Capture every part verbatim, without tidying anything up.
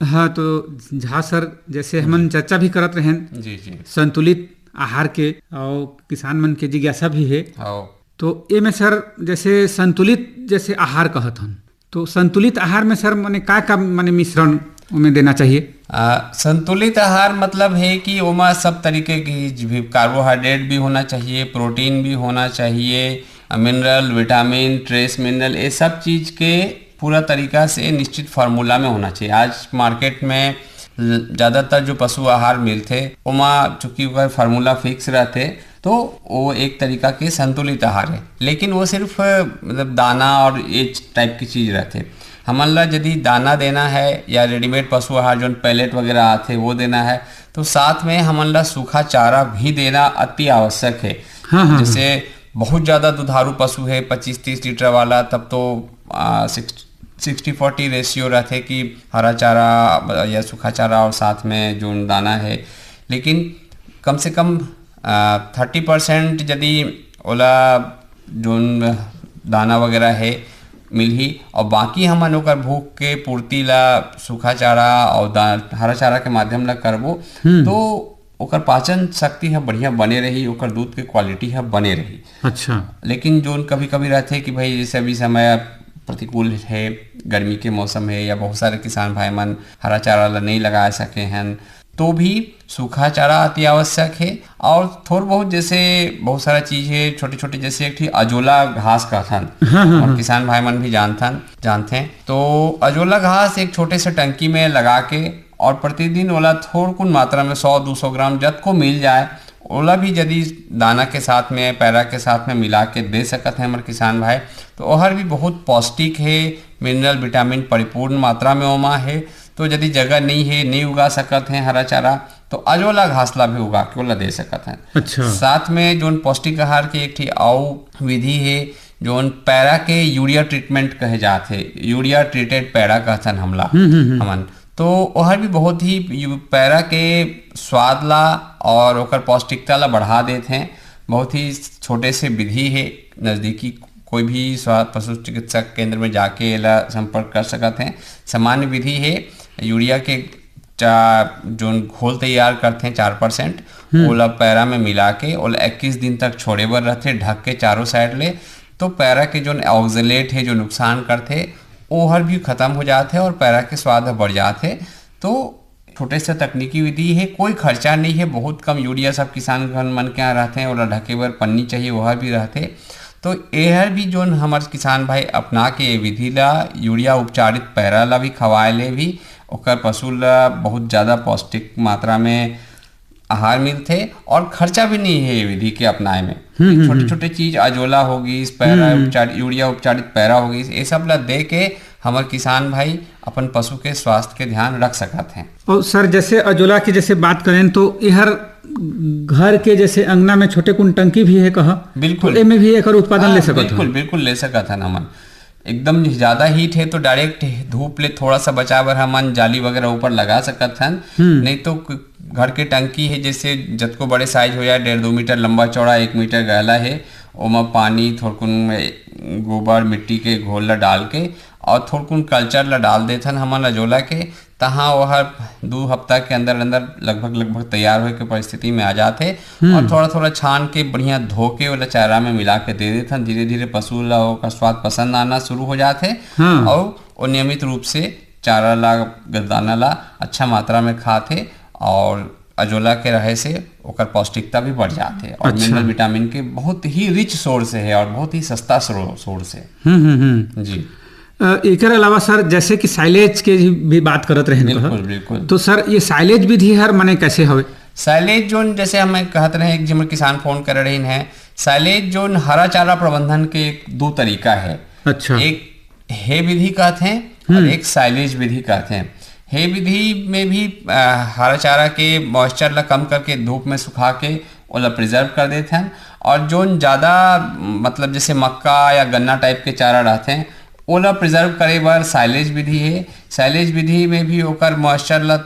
हाँ, तो झा सर, जैसे हमन चर्चा भी करत रहेन जी, जी। संतुलित आहार के, और किसान मन के जिज्ञासा भी है, हाँ। तो एमे सर, जैसे संतुलित जैसे आहार कहत हन, तो संतुलित आहार में सर, माने का का, माने मिश्रण ओमे देना चाहिए? आ, संतुलित आहार मतलब है कि ओमा सब तरीके की भी, कार्बोहाइड्रेट भी होना चाहिए, प्रोटीन भी होना चाहिए, मिनरल, विटामिन, ट्रेस मिनरल, ये सब चीज के पूरा तरीका से निश्चित फार्मूला में होना चाहिए। आज मार्केट में ल-, ज्यादातर जो पशु आहार मिलथे, ओमा चूंकि ओकर फार्मूला फिक्स रहथे, तो वो एक तरीका के संतुलित आहार है, लेकिन वो सिर्फ, मतलब, दाना और ये टाइप की चीज रहथे। हमन ला यदि दाना देना है या रेडीमेड पशु आहार, जोन पैलेट वगैरह आथे, वो देना है, तो साथ में हमन ला सूखा चारा भी देना अति आवश्यक है। हाँ, हाँ, जैसे हाँ। बहुत ज्यादा दुधारू पशु है, पच्चीस तीस लीटर वाला, तब तो, आ, सिक्स-, सिक्सटी फोर्टी रेशियो रहथे कि हरा चारा या सूखा चारा और साथ में जोन दाना है, लेकिन कम से कम, आ, थर्टी परसेंट यदि ओला जोन दाना वगैरह है मिलही, और बाकी हमन ओकर भूख के पूर्ति ला सूखा चारा और दा-, हरा चारा के माध्यम ला करबो, हम्म। तो ओकर पाचन शक्ति ह बढ़िया बने रही, ओकर दूध के क्वालिटी ह बने रही। अच्छा। लेकिन जोन कभी-कभी रहथे कि भाई, जैसे अभी समय प्रतिकूल है, गर्मी के मौसम है, या बहुत सारे किसान भाई मन हरा चारा ला नहीं लगा सके हैं, तो भी सूखा चारा अति आवश्यक है। और थोड़ बहुत, जैसे बहुत सारा चीज है छोटे-छोटे, जैसे एक ठी अजोला घास कहथन, हाँ, हाँ, और हाँ। किसान भाई मन भी जानथन, जानथे। तो अजोला घास एक छोटे से टंकी में लगा के और प्रतिदिन ओला थोड़कुन मात्रा में सौ दो सौ ग्राम जतको मिल जाए, ओला भी यदि दाना के साथ में, पैरा के साथ में मिला के दे सकत हैं हमर किसान भाई, तो ओहर भी बहुत पौष्टिक है, मिनरल, विटामिन परिपूर्ण मात्रा में ओमा है। तो यदि जगह नहीं है, नहीं उगा सकत हैं हरा चारा, तो अजोला घास ला भी उगा के ओला दे सकत हैं। अच्छा। साथ में जोन पौष्टिक आहार के एक ठी अउ विधि है, जोन पैरा के यूरिया ट्रीटमेंट कहे जात है, यूरिया ट्रीटेड पैरा कहथन हमला, हम्म, हम्म, हम्म। हमन। तो ओहर भी बहुत ही यू-, पैरा के स्वाद ला और ओकर पौष्टिकता ला बढ़ा देत हैं। बहुत ही छोटे से विधि है, नजदीकी कोई भी स्वा-, पशु चिकित्सा केंद्र में जाके एला संपर्क कर सकत हैं। सामान्य विधि है, यूरिया के चा-, जोन घोल तैयार करथे चार परसेंट, हम्म। ओला पैरा में मिला के ओला इक्कीस दिन तक छोड़े बर रहथे, ढक के चारों साइड ले। तो पैरा के जोन ऑक्जेलेट है, जो नुकसान करथे, ओहर भी खत्म हो जाथे और पैरा के स्वाद ह बढ़ जाथे। तो छोटे से तकनीकी विधि है, कोई खर्चा नहीं है, बहुत कम यूरिया सब किसान घर मन के यहाँ रहथे, ओला ढके बर पन्नी चाहिए, ओहर भी रहथे। तो एहर भी जोन हमर किसान भाई अपना के ये विधि ला, यूरिया उपचारित पैरा ला भी खवाए ले भी, ओकर पशु ला बहुत ज्यादा पौष्टिक मात्रा में आहार मिलथे और खर्चा भी नहीं है ये विधि के अपनाए में। हम्म, हम्म, छोटे हम्म। छोटे चीज, अजोला होगिस, पैरा हम्म। उपचार, यूरिया उपचारित पैरा होगिस, ये सब ला दे के हमर किसान भाई अपन पशु के स्वास्थ्य के ध्यान रख सकत हैं। और सर, जैसे अजोला के जैसे बात करें, तो एहर घर के जैसे अंगना में छोटे कुन टंकी भी है कहा, बिल्कुल। तो एमे भी एकर उत्पादन हाँ, ले सकत बिल्कुल, हन। बिल्कुल ले सकत हन हमन। एकदम ज्यादा हीट है तो डायरेक्ट धूप ले थोड़ा सा बचाए बर हमन जाली वगैरह ऊपर लगा सकत हन। हम्म। नहीं तो क-, घर के टंकी है, जैसे जतको बड़े साइज हो जाए, डेढ़ दो मीटर लंबा चौड़ा, एक मीटर गहला है, ओमा पानी, थोड़कुन गोबर, मिट्टी के घोल ला डाल के और थोड़कुन कल्चर ला डाल देथन हमन अजोला के, तहाँ ओहर दू हफ्ता के अंदर अंदर लगभग, लगभग तैयार होए के परिस्थिति में आ जाथे। हम्म। और थोड़ा थोड़ा छान के बढ़िया धो के ओला चारा में मिला के दे देथन। धीरे धीरे पशु ला ओकर स्वाद पसंद आना शुरू हो जाथे। हाँ। और वो नियमित रूप से चारा ला, दाना ला अच्छा मात्रा में खाथे और अजोला के रहे से ओकर पौष्टिकता भी बढ़ जाथे और अच्छा। मिनरल विटामिन के बहुत ही रिच सोर्स है और बहुत ही सस्ता स्रो-, सोर्स है। हम्म, हम्म, हम्म। जी। अ, एकर अलावा सर, जैसे कि साइलेज के भी बात करत रहेन बिल्कुल, कहा, बिल्कुल। तो सर, ये साइलेज विधि हर माने कैसे हवे? साइलेज जोन, जैसे हम कहत रहे, एक जिमर किसान फोन कर रहे हैं, साइलेज जोन हरा चारा प्रबंधन के एक दो तरीका है। अच्छा। एक हे विधि कहत हैं और हम्म। एक साइलेज विधि कहत हैं। हे विधि में भी, अ, हरा चारा के मॉइस्चर ला कम करके धूप में सुखा के ओला प्रिजर्व कर देत हैं। और जोन ज्यादा, मतलब, जैसे मक्का या गन्ना टाइप के चारा रहते हैं, ओला प्रिजर्व करे बर साइलेज विधि है। साइलेज विधि में भी ओकर मॉइस्चर ला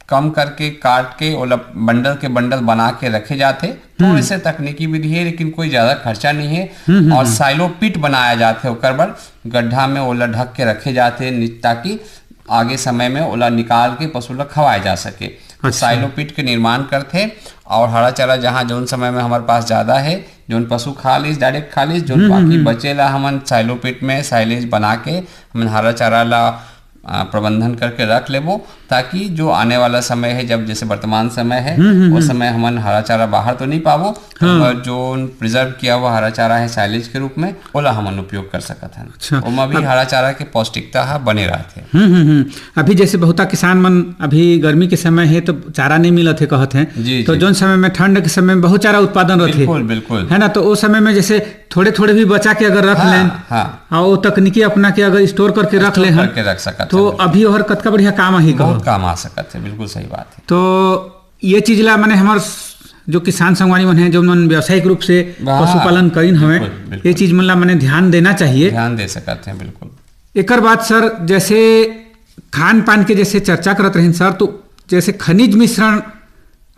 कम करके, काट के, ओला बंडल के बंडल बना के रखे जाथे। थोड़े हम्म। से तकनीकी विधि है, लेकिन कोई ज्यादा खर्चा नहीं है। हम्म, हम्म, और हम्म। साइलो पिट बनाया जाथे ओकर बर, गड्ढा में ओला ढक के रखे जाथे नि-, ताकि आगे समय में ओला निकाल के पशु ला खवाए जा सके। तो अच्छा। साइलो पिट के निर्माण करथे और हरा चारा जहाँ जौन समय में हमारे पास ज्यादा है, जौन पशु खा लीस, डायरेक्ट खा लीस, जौन हम्म, बाकी हम्म। बचे ला हमन साइलो पिट में साइलेज बना के हमन हरा चारा ला, आ, प्रबंधन करके रख लेबो, ताकि जो आने वाला समय है, जब जैसे वर्तमान समय है, हम्म, हम्म, उस हम्म। समय हमन हरा चारा बाहर तो नहीं पाबो, हाँ। मगर जो प्रिजर्व किया हुआ हरा चारा है साइलेज के रूप में, ओला हमन उपयोग कर सकत हन। अच्छा। ओमा भी अब हरा चारा के पौष्टिकता ह बने रहथे। हम्म, हम्म, हम्म। अभी जैसे बहुता किसान मन अभी गर्मी के समय है तो चारा नहीं मिलत है कहत हैं। जी, तो जी। जौन समय में ठंड के समय में बहुत चारा उत्पादन रहथे। बिल्कुल, बिल्कुल। है ना, तो ओ समय में जैसे थोड़े-थोड़े भी बचा के अगर रख हाँ, लेन, हाँ। और वो तकनीकी अपना के अगर स्टोर करके रख स्टोर ले हन, करके रख सकत तो हन। अभी और कतका बढ़िया काम आही बहुत कहो। काम आ सकत है, बिल्कुल सही बात है। तो ये चीज ला माने हमर जो किसान संगवारी मन हैं, जो मन व्यावसायिक रूप से वाह, पशुपालन करीन हवे, बिल्कुल, बिल्कुल। ये चीज मन ला माने ध्यान देना चाहिए। ध्यान दे सकत हैं, बिल्कुल। एकर बाद सर, जैसे खान पान के जैसे चर्चा करत रहिन सर, तो जैसे खनिज मिश्रण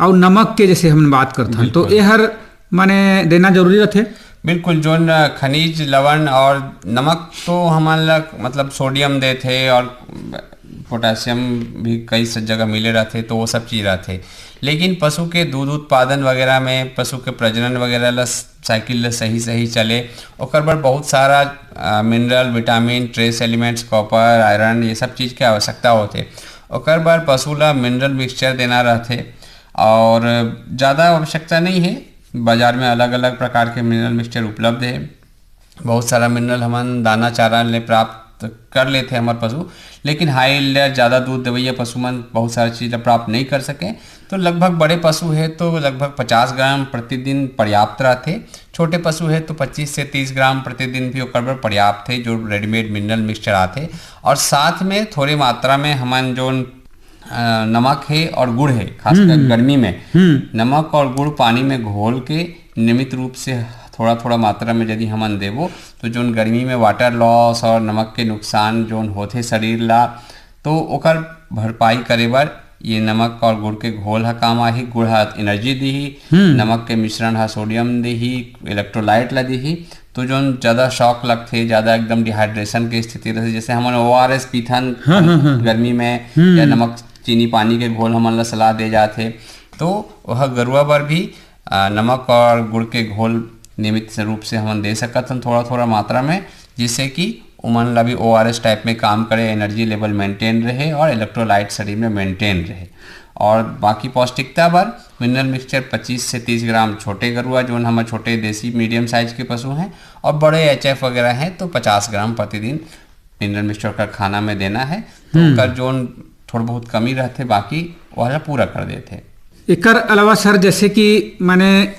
और नमक के जैसे हमन बात करथन, तो बिल्कुल। एहर माने देना जरूरी रथे? बिल्कुल, जोन, अ, खनिज, लवण और नमक तो हमन ला, मतलब, सोडियम देथे और पोटेशियम भी कई स-, जगह मिले रहथे, तो वो सब चीज रहथे। लेकिन पशु के दूध उत्पादन वगैरह में, पशु के प्रजनन वगैरह ला स-, साइकिल ला सही, सही चले, ओकर बर बहुत सारा, अ, mineral, vitamin, trace elements, copper, iron, ये सब चीज के आवश्यकता होथे। ओकर बर पशु ला मिनरल मिक्सचर देना रहथे और ज्यादा आवश्यकता नहीं है। बाजार में अलग-अलग प्रकार के मिनरल मिक्सचर उपलब्ध है। बहुत सारा मिनरल हमन दाना चारा ले प्राप्त कर लेथे हमर पशु, लेकिन हाई यील्डर, ज्यादा दूध देवइया पशु मन बहुत सारा चीज ला प्राप्त नहीं कर सके। तो लगभग बड़े पशु है तो लगभग पचास ग्राम प्रतिदिन पर्याप्त रहथे, छोटे पशु है तो पच्चीस से तीस ग्राम प्रतिदिन भी ओकर बर पर्याप्त है, जो रेडीमेड मिनरल मिक्सचर आथे। और साथ में थोड़े मात्रा में हमन जोन, अ, नमक है और गुड़ है, खासकर हम्म, हम्म। गर्मी में हम्म। नमक और गुड़ पानी में घोल के नियमित रूप से थोड़ा-थोड़ा मात्रा में यदि हमन देबो, तो जोन गर्मी में वाटर लॉस और नमक के नुकसान जोन होथे शरीर ला, तो ओकर भरपाई करे बर ये नमक और गुड़ के घोल ह काम आही। गुड़ ह एनर्जी दिही, हम्म। नमक के मिश्रण ह सोडियम दिही, इलेक्ट्रोलाइट ला दिही, तो जोन ज्यादा शौक लगथे, ज्यादा एकदम डिहाइड्रेशन के स्थिति रहथे, जैसे हमन ओआरएस पीथन, हाँ, हाँ, हाँ। गर्मी में, हम्म। या नमक चीनी पानी के घोल हमन ला सलाह दे जाथे, तो वह गरुआ बर भी, आ, नमक और गुड़ के घोल नियमित से रूप से हमन दे सकत हन थोड़ा-थोड़ा मात्रा में, जिससे कि उमन ला भी ओआरएस टाइप में काम करे, एनर्जी लेवल मेंटेन रहे और इलेक्ट्रोलाइट शरीर में मेंटेन रहे। और बाकी पौष्टिकता बर मिनरल मिक्सचर पच्चीस से तीस ग्राम छोटे गरुआ, जोन हमर छोटे देसी मीडियम साइज के पशु हैं, और बड़े एचएफ वगैरह हैं, तो पचास ग्राम प्रतिदिन मिनरल मिक्सचर का खाना में देना है, तो हम्म। ओकर जोन थोड़ा बहुत कमी रहथे, बाकी ओला पूरा कर देथे। एकर अलावा सर, जैसे कि माने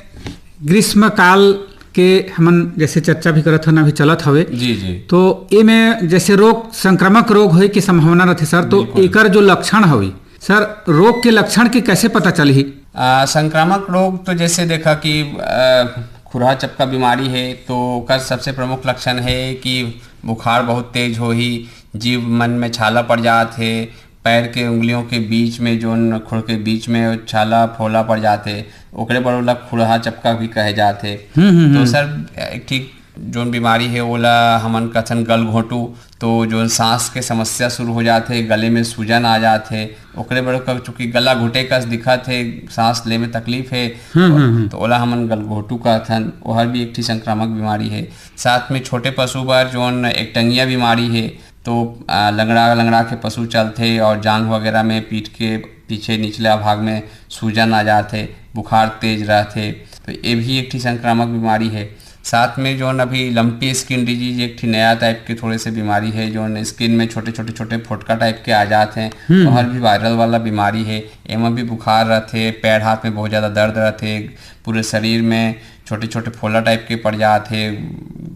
ग्रीष्म काल के हमन जैसे चर्चा भी करत हन, अभी चलत हवे, जी, जी। तो एमे जैसे रोग, संक्रामक रोग होए के संभावना रहथे सर, तो बिल्कुल। एकर जो लक्षण हवे सर, रोग के लक्षण के कैसे पता चलही? आ, संक्रामक रोग तो जैसे देखा कि, आ, खुरहा चपका बीमारी है, तो ओकर सबसे प्रमुख लक्षण है कि बुखार बहुत तेज होही, जीभ मन में छाला पड़ जात हे, पैर के उंगलियों के बीच में, जोन खुर के बीच में छाला फोला पड़ जात हे, ओकरे बर ओला खुरहा चपका भी कहे जात हे। हम्म, हम्म, तो हम्म। सर, एक ठीक जोन बीमारी हे, ओला हमन कथन गलघोंटू। तो जोन सांस के समस्या शुरू हो जात हे, गले में सूजन आ जात हे, ओकरे बर क-, चूंकि गला घोंटे कस दिखत हे, सांस ले में तकलीफ हे, हम्म, हम्म, हम्म। तो ओला हमन गलघोंटू कहथन। ओहर भी एक ठी संक्रामक बीमारी हे। साथ में छोटे पशु बर जोन एकटंगिया बीमारी हे, तो, आ, लंगड़ा, लंगड़ा के पशु चलथे और जांघ वगैरह में, पीठ के पीछे निचला भाग में सूजन आ जात हे, बुखार तेज रहथे, तो ये भी एक ठी संक्रामक बीमारी हे। साथ में जोन अभी लंपी स्किन डिजीज एक ठी नया टाइप के थोड़े से बीमारी हे, जोन स्किन में छोटे, छोटे, छोटे फोटका टाइप के आ जात हे, हम्म। ओहर भी वायरल वाला बीमारी हे। एमा भी बुखार रहथे, पैर हाथ में बहुत ज्यादा दर्द रहथे, पूरे शरीर में छोटे-छोटे फोला टाइप के पड़ जात हे,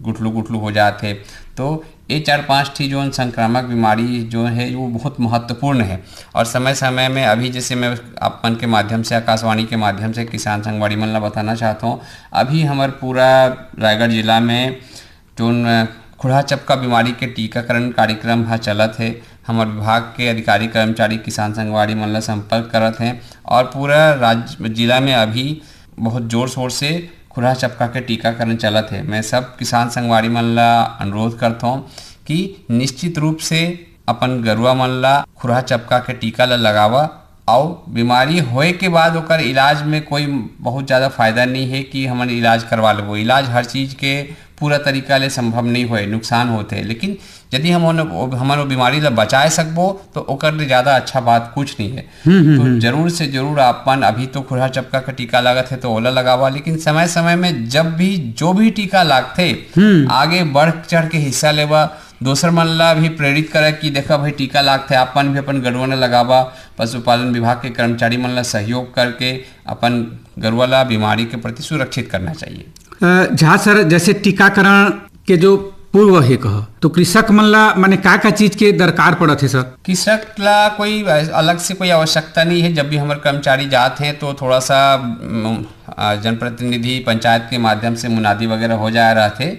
गुठलू-गुठलू हो जात हे। तो ये चार पांच ठी जोन संक्रामक बीमारी जो हे, वो बहुत महत्वपूर्ण हे। और समय-समय में अभी जैसे मैं आप मन के माध्यम से, आकाशवाणी के माध्यम से किसान संगवारी मन ला बताना चाहत हूँ, अभी हमर पूरा रायगढ़ जिला में जोन खुरहा चपका बीमारी के टीकाकरण कार्यक्रम ह चलत हे। हमर विभाग के अधिकारी कर्मचारी किसान संगवारी मन ला संपर्क करत हे और पूरा राज्य, जिला में अभी बहुत जोर शोर से खुरहा चपका के टीकाकरण चलत हे। मैं सब किसान संगवारी मन ला अनुरोध करथौं कि निश्चित रूप से अपन गरुवा मन ला खुरहा चपका के टीका ला लगावा। अउ बीमारी होए के बाद ओकर इलाज में कोई बहुत ज्यादा फायदा नहीं है कि हमन इलाज करवा लेबो। इलाज हर चीज के पूरा तरीका ले संभव नहीं होए, नुकसान होते, लेकिन यदि हम उन, हमन वो बीमारी ला बचाए सकबो तो ओकर ले ज्यादा अच्छा बात कुछ नहीं है। तो जरूर से जरूर अपन, अभी तो खुरहा चपका का टीका लागत है तो ओला लगावा, लेकिन समय समय में जब भी जो भी टीका लागथे, आगे बढ़ चढ़ के हिस्सा लेवा। दोसर मन ला भी प्रेरित करा कि देखा भाई, टीका लागथे, आप मन भी अपन गरुवा ला लगावा। पशुपालन विभाग के कर्मचारी मन ला सहयोग करके अपन गरुवा ला बीमारी के प्रति सुरक्षित करना चाहिए। अ, झा सर, जैसे टीकाकरण के जो पूर्व हे कह, तो कृषक मन ला माने का का चीज के दरकार पड़त हे सर? कृषक ला कोई अलग से कोई आवश्यकता नहीं है। जब भी हमर कर्मचारी जात हैं तो थोड़ा सा, उम, आ, जनप्रतिनिधि पंचायत के माध्यम से मुनादी वगैरह हो जाए रहथे।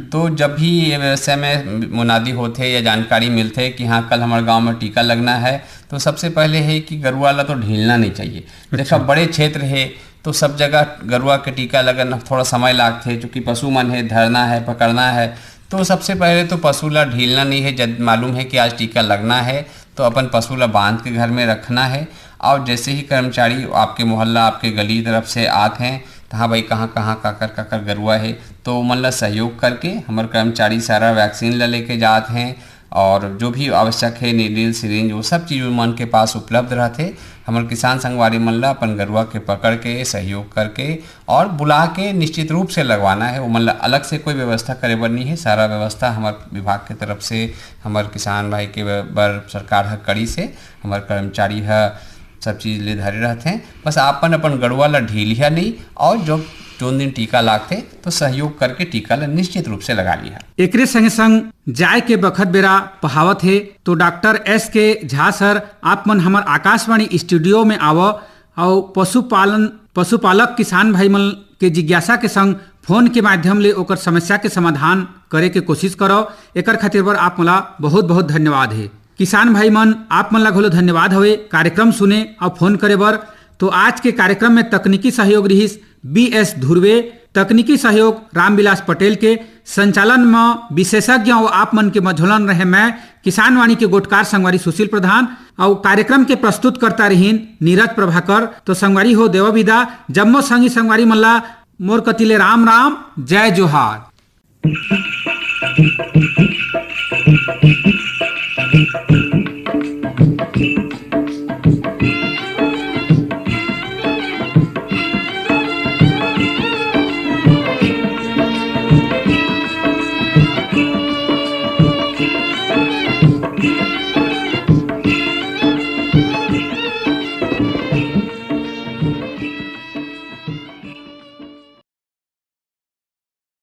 तो जब भी ये विषय में मुनादी होथे या जानकारी मिलथे कि हाँ, कल हमारे गांव में टीका लगना है, तो सबसे पहले है कि गरुआ ला तो ढीलना नहीं चाहिए। देखा, बड़े क्षेत्र है तो सब जगह गरुआ के टीका लगन थोड़ा समय लागथे, चूंकि पशु मन है, धरना है, पकड़ना है। तो सबसे पहले तो पशु ला ढीलना नहीं है। जब मालूम है कि आज टीका लगना है तो अपन पशु ला बांध के घर में रखना है। और जैसे ही कर्मचारी आपके मोहल्ला, आपके गली तरफ से आत हैं, तो हाँ भाई, कहाँ कहाँ काकर काकर गरुआ है, तो ओमन ला सहयोग करके हमर कर्मचारी सारा वैक्सीन ला लेके जात हैं। और जो भी आवश्यक है, नीडल, सिरिंज, वो सब चीज ओमन के पास उपलब्ध रहथे। हमर किसान संगवारी मन ला अपन गरुआ के पकड़ के, सहयोग करके और बुला के निश्चित रूप से लगवाना है। ओमन ला अलग से कोई व्यवस्था करे बर नहीं है, सारा व्यवस्था हमर विभाग के तरफ से हमर किसान भाई के बर सरकार ह करिस हे। हमर कर्मचारी ह सब चीज ले धरे रहथे। बस आपन अपन गड़ुआ ला ढीलिहा नहीं, और जो जोन दिन टीका लागथे तो सहयोग करके टीका ला निश्चित रूप से लगा लिहा। एकरे संगे संग जाय के बखत बेरा पहावत हे, तो डॉक्टर एस के झा सर, आप मन हमर आकाशवाणी स्टूडियो में आवव अउ पशुपालन, पशुपालक किसान भाई मन के जिज्ञासा के संग फोन के माध्यम ले ओकर समस्या के समाधान करे के कोशिश करव। एकर खातिर बर आप मन ला बहुत बहुत धन्यवाद हे। किसान भाई मन, आप मन ला घलो धन्यवाद हवे कार्यक्रम सुने अउ फोन करे बर। तो आज के कार्यक्रम में तकनीकी सहयोग रिहिस बी एस धुर्वे, तकनीकी सहयोग रामविलास पटेल के, संचालन म विशेषज्ञ अउ आप मन के मझोलन रहे मैं, किसानवाणी के गोठकार संगवारी सुशील प्रधान, अउ कार्यक्रम के प्रस्तुतकर्ता रहिन नीरज प्रभाकर। तो संगवारी हो, देवा विदा, जम्मो संगी संगवारी मन ला मोर कति ले राम राम, जय जोहार।